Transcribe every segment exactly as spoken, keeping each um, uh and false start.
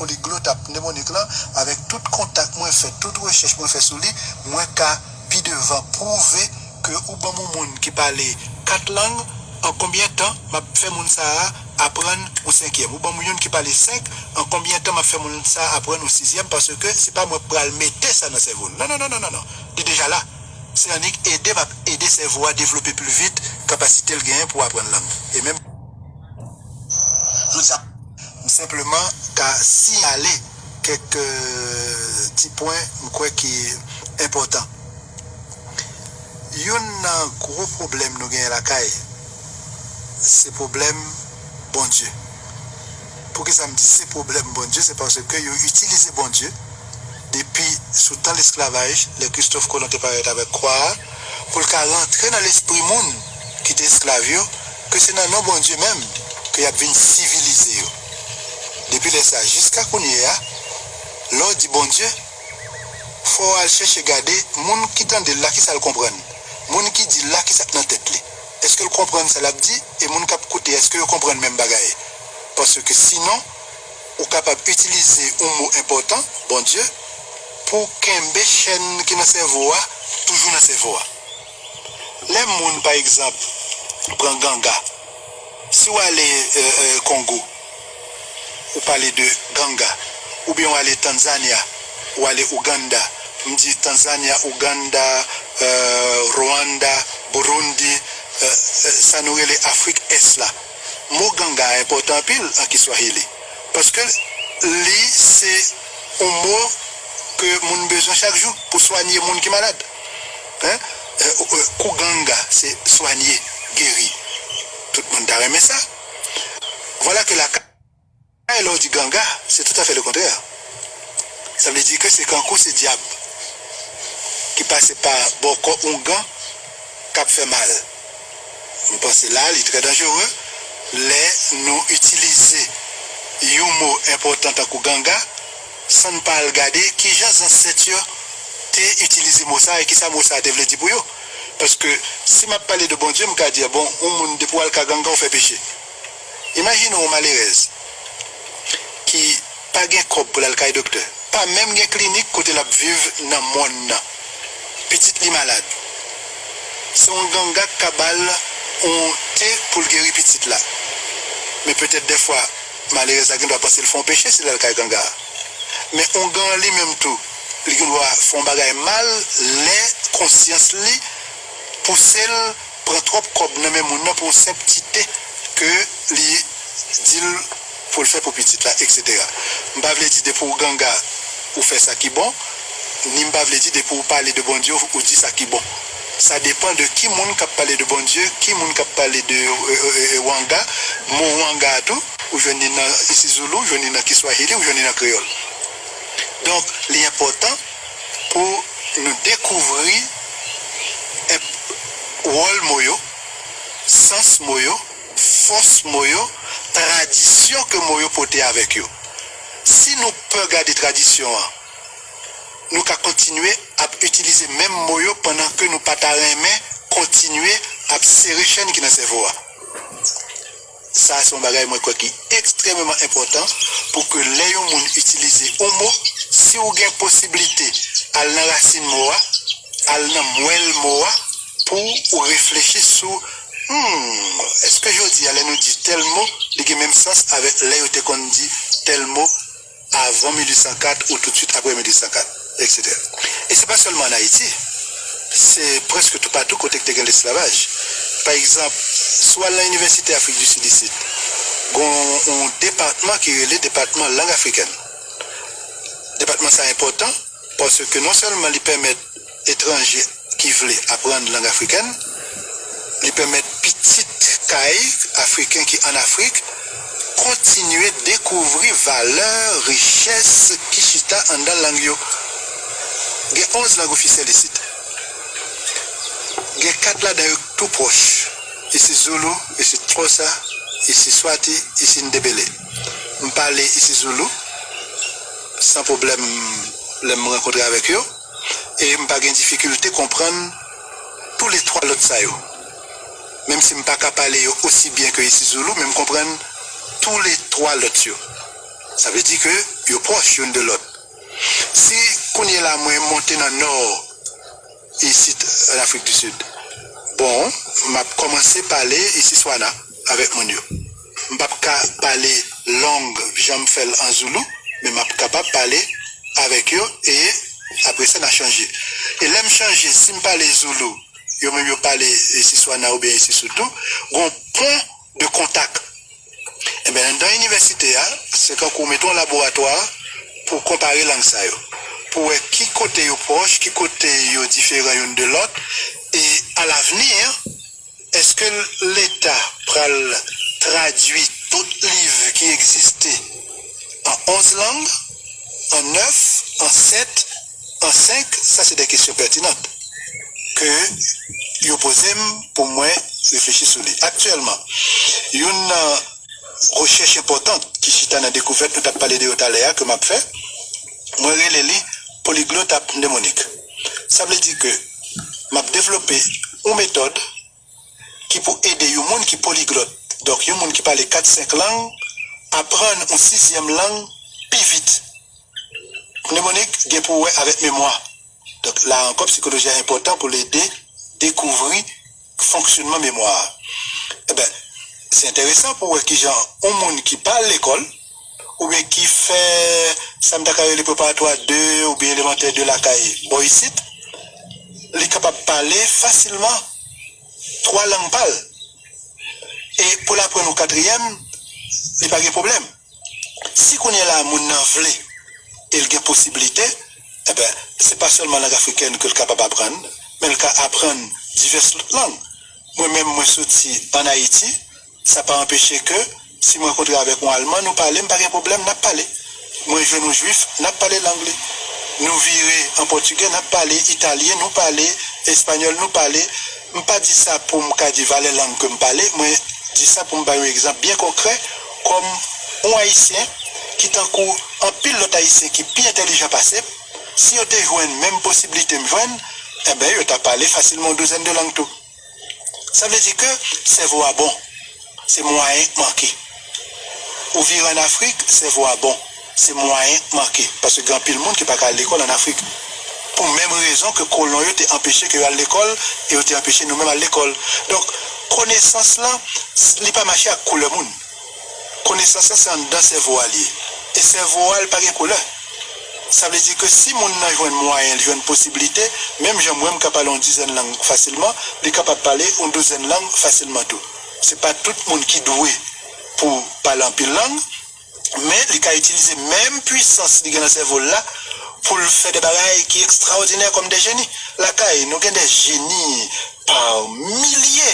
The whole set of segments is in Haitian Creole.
Poliglo tap mnemonik lan, avèk tout kontak mwen fè, tout rechèch mwen fè sou li, mwen ka pi devan pwouve ke ou ban m yon moun ki pale kat lang, an konbyen tan m ap fè moun sa a aprann yon senkyèm? Ou ban m youn ki pale senk, an konbyen tan m ap fè moun sa a aprann yon sizyèm? Paske se pa mwen k pral mete sa nan sèvo l. Non, non, non, non, non, non. Li deja la. Se annik ede m ap ede sèvo a devlope pli vit kapasite l genyen pou aprann lang. E menm jodi a, m senpleman ka siyale kèk, euh, ti pwen m kwè ki enpòtan. Youn nan gwo pwoblèm nou genyen lakay, se pwoblèm Bondye. Poukisa m di se pwoblèm Bondye? Se paske yo itilize Bondye depi sou tan lesklavaj, lè Kristòf Kolon te parèt avèk kwa a, pou l ka rantre nan lespri moun ki te esklav yo, ke se nan non Bondye menm ke y ap vin sivilize yo. Depi lè sa a jiska kounye a, lè w di Bondye, fò w al chèche gade moun ki tande l la, kisa l konprann. Moun ki di l la, kisa k nan tèt li. Èske l konprann sa l ap di? E moun k ap koute, èske yo konprann menm bagay? Paske sinon, ou kapab itilize yon mo enpòtan, Bondye, pou kenbe chèn ki nan sèvo a, toujou nan sèvo a. Lè moun, pa egzanp, pran ganga, si w ale, euh, euh, Kongo, ou pale de ganga, oubyen w ale Tanzanya, ou ale Ouganda, m di Tanzanya, Ouganda, euh, Rwanda, Burundi, euh, euh, sa nou rele Afrik Ès la. Mo ganga a enpòtan anpil an Kiswahili, paske li se yon mo ke moun bezwen chak jou pou swanye moun ki malad. Hein? Euh, euh, kuganga, se swanye, geri. Tout moun ta renmen sa. Vwala ke lakay, lè w di ganga, se toutafè lekontrè. Sa vle di ke se kankou se dyab ki pase pa bò kò oungan k ap fè mal. M panse la, li trè danjere lè nou itilize yon mo enpòtan tankou ganga, san n pa al gade kijan zansèt yo te itilize mo sa a e kisa mo sa a te vle di pou yo. Paske si m ap pale de Bondye, m ka di, bon, yon moun depi w al ka ganga, w fè peche. Imajine yon malerèz ki pa gen kòb pou l al kay doktè, pa menm gen klinik kote l ap viv nan mòn nan. Pitit li malad. Se yon ganga k ka ba l yon te pou l geri pitit la. Men petèt dèfwa, malerèz la gendwa panse l fè yon peche si l al kay ganga a. Men oungan an li menm tou, li gendwa fè yon bagay mal lè konsyans li pouse l pran twòp kòb nan men moun nan pou yon senp ti te ke li di l pou l fè pou pitit la, etsetera. M pa vle di depi w ganga, ou fè sa ki bon, ni m pa vle di depi w pale de Bondye, ou di sa ki bon. Sa depann de ki moun k ap pale de Bondye, ki moun k ap pale de, euh, euh, euh, wanga. Mo wanga a tou, ou jwenn li nan isizoulou, ou jwenn li nan kiswahili, ou jwenn li nan kreyòl. Donk, li enpòtan pou nou dekouvri enp-, wòl mo yo, sans mo yo, fòs mo yo, tradisyon ke mo yo pote avèk yo. Si nou pè gade tradisyon an, nou ka kontinye ap itilize menm mo yo pandan ke nou pa ta renmen kontinye ap sere chèn ki nan sèvo a. Sa a se yon bagay mwen kwè ki ekstrèmeman enpòtan pou ke lè yon moun itilize yon mo, si w gen posiblite al nan rasin mo a, al nan mwèl mo a, pou ou reflechi sou, hmm, èske jodi a lè nou di tèl mo, li gen menm sans avèk lè yo te konn di tèl mo avan mil uit san kat ou toutswit apre mil uit san kat, etsetera. E se pa sèlman an Ayiti, se prèske toupatou kote k te gen lesklavaj. Pa egzanp, si w al nan Inivèsite Afrik di Sid isit, gen yon depatman ki rele Depatman Lang Afrikèn. Depatman sa a enpòtan paske non sèlman li pèmèt etranje ki vle aprann lang afrikèn, li pèmèt pitit kay Afriken ki ann Afrik kontinye dekouvri valè, richès ki chita anndan lang yo. Gen onz lang ofisyèl isit. Gen kat ladan yo tou pwòch. Isizoulou, Isixhosa, Isiswati, Isindebele. M pale Isizoulou san pwoblèm lè m rankontre avèk yo. E m pa gen difikilte konprann toulètwa lòt sa yo. Menm si m pa ka pale yo osi byen ke Isizoulou, men m konprann toulètwa lòt yo. Sa vle di ke yo pwòch youn de lòt. Si kounye la mwen monte nan nò, isit, an Afrik di Sid, bon, m ap kòmanse pale Isiswana avèk moun yo. M p ap ka pale long jan m fè l an zoulou, men m ap kapab pale avèk yo e apre sa, n a chanje. E lè m chanje, si m pale zoulou, yo menm yo pale Isiswana oubyen Isisou tou, gon pon de kontak. Enben, anndan inivèsite a, se kankou w mete yon laboratwa pou konpare lang sa yo, pou wè ki kote yo pwòch, ki kote yo diferan youn de lòt, e alavni, èske Leta pral tradui tout liv ki egziste an onz lang, an nèf, an sèt, an senk? Sa se de kesyon pètinan ke yo poze m pou mwen reflechi sou li. Aktyèlman, youn nan rechèch enpòtan ki chita nan dekouvèt nou t ap pale de yo talè a ke m ap fè, mwen rele li poliglotapnemonik. Sa vle di ke m ap devlope yon metòd ki pou ede yon moun ki poliglòt, donk yon moun ki pale kat, senk lang, aprann yon sizyèm lang pi vit. Pnemonik gen pou wè avèk memwa. Donk, la ankò, psikoloji a enpòtan pou l ede dekouvri fonksyonman memwa a. Enben, se enteresan pou wè kijan yon moun ki pa al lekòl, oubyen ki fè sa m ta ka rele preparatwa de oubyen elemantè de lakay bò isit, li kapab pale fasilman twa lang pa l. E pou l aprann yon katriyèm, li pa gen pwoblèm. Si kounye la a moun nan vle e l gen posiblite, enben, se pa sèlman lang afriken ke l kapab aprann, men l ka aprann divès lòt lang. Mwen menm, mwen soti ann Ayiti, sa pa anpeche ke si m rankontre avèk yon Alman, nou pale, m pa gen pwoblèm, n ap pale. Mwen jwenn yon Jwif, n ap pale lang li. Nou vire an pòtigè, n ap pale italyen, nou pale espanyòl, nou pale. M pa di sa pou m ka di valè lang ke m pale, mwen di sa pou m bay yon egzanp byen konkrè, kòm yon Ayisyen ki tankou anpil lòt Ayisyen ki pi entèlijan pase m, si yo te jwenn menm posiblite m jwenn, enben, yo ta pale fasilman yon douzèn de lang tou. Sa vle di ke sèvo a bon, se mwayen k manke. Ou vire ann Afrik, sèvo a bon, se mwayen k manke. Paske gen anpil moun ki pa ka al lekòl ann Afrik. Pou menm rezon ke kolon yo te anpeche ke yo al lekòl, e yo te anpeche nou menm al lekòl. Donk, konesans lan, li pa mache ak koulè moun. Konesans lan se anndan sèvo a li ye. E sèvo a, li pa gen koulè. Sa vle di ke si moun nan jwenn mwayen, li jwenn posiblite, menm jan mwen m ka pale yon dizèn lang fasilman, li kapab pale yon douzèn lang fasilman tou. Se pa tout moun ki dwe pou pale anpil lang, men li ka itilize menm pwisans li gen nan sèvo l la pou l fè de bagay ki ekstraòdinè kòm de jeni. Lakay nou gen de jeni pa milye.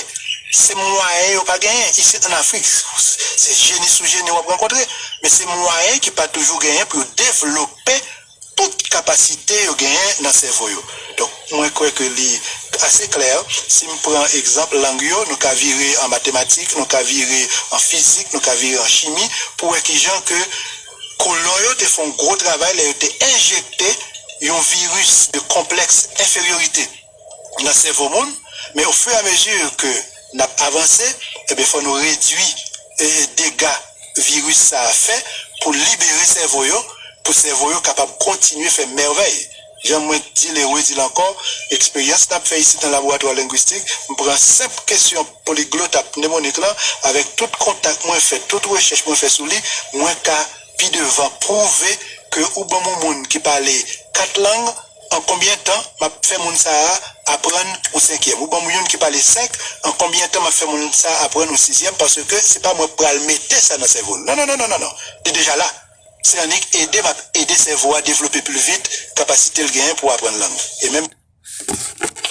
Se mwayen yo pa genyen. Isit ann Afrik, se jeni sou jeni w ap rankontre. Men se mwayen ki pa toujou genyen pou yo devlope tout kapasite yo genyen nan sèvo yo. Donk, mwen kwè ke li ase klè. Si m pran egzanp lang yo, nou ka vire an matematik, nou ka vire an fizik, nou ka vire an chimi, pou wè kijan ke kolon yo te fè yon gwo travay lè yo te enjekte yon viris de konplèks enferyorite nan sèvo moun, men ofiramezi ke n ap avanse, ebyen, fò nou redui, e, dega viris sa a fè pou libere sèvo yo, pou sèvo yo kapab kontinye fè mèvèy. Jan mwen di l e redi l ankò, eksperyans n ap fè isit nan laboratwa lengwistik, m pran senp kesyon poliglotapnemonik lan, avèk tout kontak mwen fè, tout rechèch mwen fè sou li, mwen ka pi devan pwouve ke ou ban m yon moun ki pale kat lang, an konbyen tan m ap fè moun sa a aprann yon senkyèm? Ou ban m youn ki pale senk, an konbyen tan m ap fè moun sa a aprann yon sizyèm? Paske se pa mwen k pral mete sa nan sèvo l. Non, non, non, non, non, non. Li deja la. Se annik ede m ap ede sèvo a devlope pli vit kapasite l genyen pou aprann lang. E menm